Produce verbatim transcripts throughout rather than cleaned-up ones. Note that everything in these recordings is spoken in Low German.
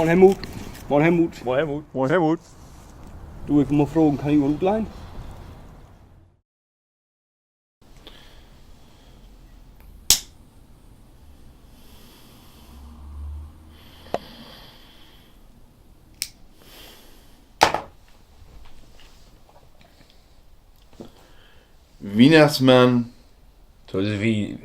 Moin, Helmut. Moin, Helmut. Moin, Helmut. Moin, Helmut. Du, ik mutt mal fragen, kann ik mal utleihen? Wiehnachtsmann. So is wie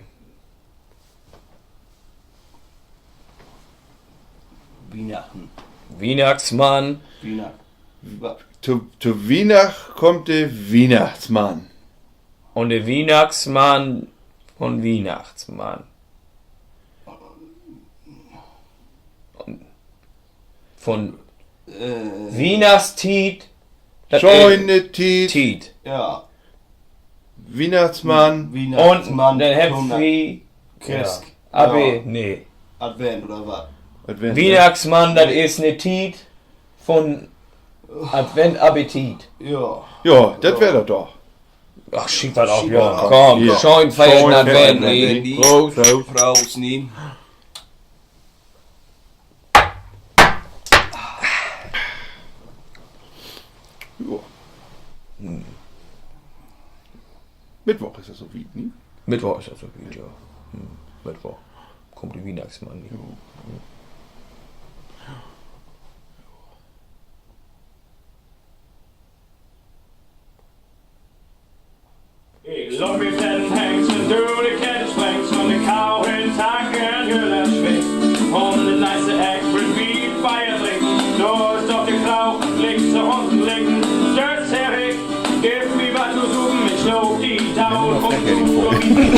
Wiehnachten. Wiehnachtsmann. Wiehnacht-, wa-, to, to Wiehnacht kummt de Wiehnachtsmann. Un de Wiehnachtsmann von Wiehnachtsmann. Un von Äh. Wiehnachtstiet. Dat is schöne Tiet. Tiet. Ja. Wiehnachtsmann. Un Wiehnachtsmann, denn hebbt wi Christ. Ja. Abi, ja. Nee. Advent oder wat? Advent, ja. Wiehnachtsmann, dat is 'ne Tiet von Advent, Appetit. Ja. Ja, dat weer dat doch. Ach, schiet wat af, Jörn. Komm, ja. Schöön fiert Advent, ne? Prost. Prost, ne? Ja. Hm. Mittwoch is dat so wiet, ne? Mittwoch is dat so wiet, ja. Hm. Mittwoch kummt de Wiehnachtsmann, ne? Ja. Ik loop mit den Hengst dör de Kettensprengs un de Kau in Tank en Hüller schwingt. Un de nächste Eck will wi Beer drinken. Dor is doch de Kau, liegt se unten liggen, stört se rik. Giff mi wat to supen, ik sloog di doot.